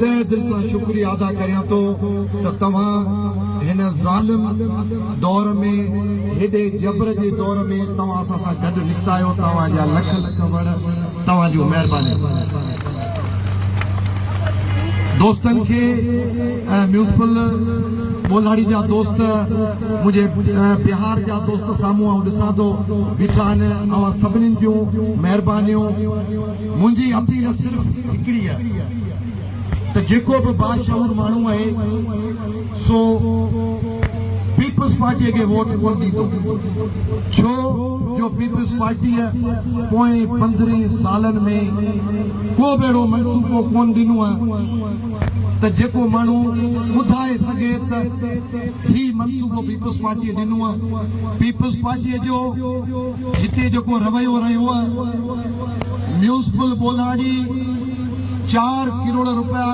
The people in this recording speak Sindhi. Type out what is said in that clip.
تهه دل سان شڪريه ادا ڪريان ٿو ته توهان هن ظالم دور ۾ هيڏي جبر جي دور ۾ توهان اسان سان گڏ نڪتا آهيو توهان جا لک لک وڙ توهان جون مهربانيون. دوستن کي ۽ ميونسپل ٻولهاڙي جا دوست منهنجي بهار جا دوست سامهون آئون ڏسان ٿو بيٺا آهن اوهان سڀني جون مهربانيون منهنجي اپيل صرف هڪڙي آهي ته جيڪو به باشعور ماڻهو آهي سو پيپلز پارٽيء کي ووٽ ڪونه ڏيندو، ڇو جو پيپلز پارٽيء پوئين پندرهين سالن ۾ ڪو به اهڙو منصوبو ڪونه ڏنو آهي ته جيڪو ماڻهو ٻڌائي سگهي ته هي منصوبو پيپلز پارٽيء ڏنو آهي. پيپلز پارٽيء جو هتي جيڪو رويو رهيو آهي، ميونسپل ٻولهاڙي چار ڪروڙ رپيا.